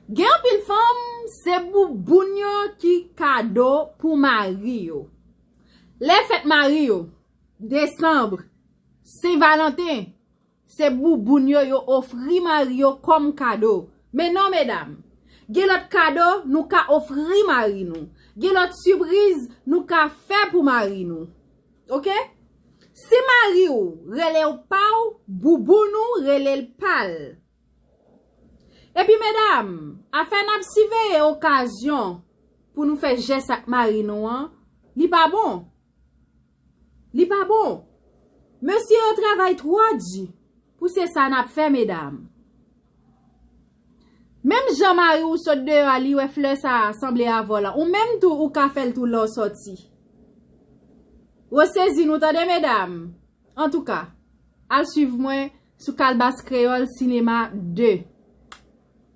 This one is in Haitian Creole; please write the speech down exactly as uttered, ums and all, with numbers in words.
Gen anpil fanm, se bouboun yo ki kado pou mari yo. Lè fèt mari yo, desanm, Sen Valanten, se bouboun yo yo ofri mari yo kòm kado. Men non, medam, gen lòt kado nou ka ofri mari nou. Gen lòt sipriz nou ka fè pou mari nou. Oke? Si mari w rele w pa w, bouboun ou rele l pa l. Epi medam, afè n ap siveye okazyon pou nou fè jès ak mari nou an, li pa bon. Li pa bon. Mesye yo travay twò di pou se sa n ap fè, medam. Menm jan mari w sot deyò a, li wè flè sa a sanble avè w la, ou menm tou ou ka fè l tou lè w sòti. Resezi nou, tande, medam. Antouka, al swiv mwen sou Kalbas Kreyòl Sinema de.